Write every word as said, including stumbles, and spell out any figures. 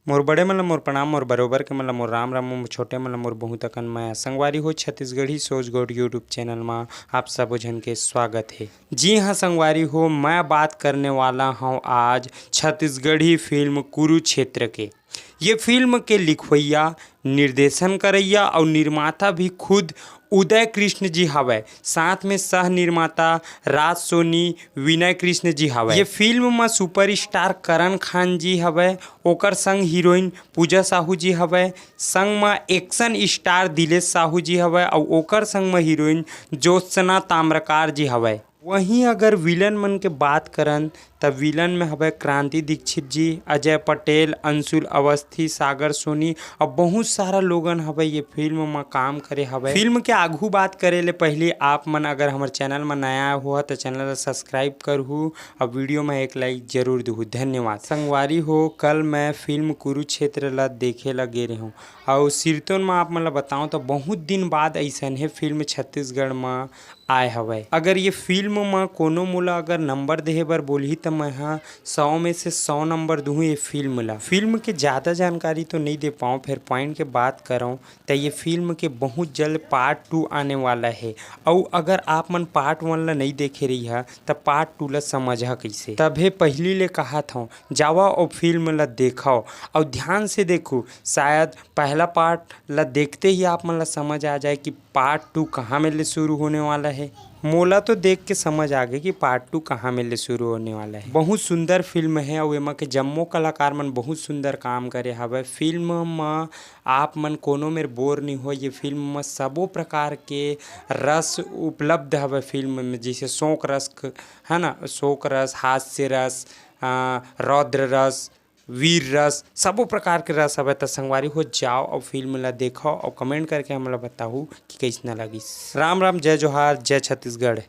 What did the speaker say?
मोर बड़े मन ल मोर प्रणाम, मोर बरोबर के मन ल मोर राम राम, मोर छोटे मन ल मोर बहुत अकन मया। संगवारी हो, छत्तीसगढ़ी सोच गोठ YouTube चैनल म आप सबो झन के स्वागत हे। जी हाँ संगवारी हो, मैं बात करने वाला हूँ आज छत्तीसगढ़ी फिल्म कुरुक्षेत्र के। ये फिल्म के लिखवैया, निर्देशन करैया और निर्माता भी खुद उदय कृष्ण जी हवय, साथ में सह निर्माता राज सोनी, विनय कृष्ण जी हवय। ये फिल्म म सुपरस्टार करण खान जी हवय, ओकर संग हीरोइन पूजा साहू जी हवय, संग म एक्शन स्टार दिलेश साहू जी हवय और ओकर संग म हीरोइन ज्योत्सना ताम्रकार जी हवय। वहीं अगर विलन मन के बात करन, त विलन में हवय क्रांति दीक्षित जी, अजय पटेल, अंशुल अवस्थी, सागर सोनी और बहुत सारा लोगन हवय ये फिल्म म काम करे हवय। फिल्म के आगू बात करे ले पहले आप मन अगर हमर चैनल म नया हो त चैनल ला सब्सक्राइब करहू और वीडियो में एक लाइक जरूर दूहू। धन्यवाद। संगवारी हो, कल मैं फिल्म कुरुक्षेत्र ला देखे ला गे रहूँ और सिरतोन म आप मन ला बताऊँ तो बहुत दिन बाद ऐसन हे फिल्म छत्तीसगढ़ म आए हवय। अगर ये फिल्म म कोनो मोला अगर नंबर देहे बर बोलही त मैं ह सौ में से सौ नंबर दूहूँ ये फिल्म ला। फिल्म के ज़्यादा जानकारी तो नहीं दे पाऊँ, फिर पॉइंट के बात करऊँ त ये फिल्म के बहुत जल्द पार्ट टू आने वाला है। अउ अगर आप मन पार्ट वन ला नहीं देखे रही हा त पार्ट टू ला समझा कैसे। तभे पहली ले कहा था, जावा और फिल्म ला देखो और ध्यान से देखो, शायद पहला पार्ट ला देखते ही आप मन ला समझ आ जाए कि पार्ट टू कहाँ में ले शुरू होने वाला है। मोला तो देख के समझ आ गए कि पार्ट टू कहाँ में ले शुरू होने वाला है। बहुत सुंदर फिल्म है और एमा के जम्मो कलाकार मन बहुत सुंदर काम करे हवय। फिल्म म आप मन कोनो मेर बोर नहीं हो। ये फिल्म म सबो प्रकार के रस उपलब्ध हवय फिल्म में, जैसे शोक रस क-, है ना, शोक रस, हास्य रस, आ, रौद्र रस, वीर रस, सबो प्रकार के रस हवय। त संगवारी हो, जाओ और फिल्म ला देखो और कमेंट करके हमला बताहू कि कैसना लगिस। राम राम, जय जोहार, जय छत्तीसगढ़।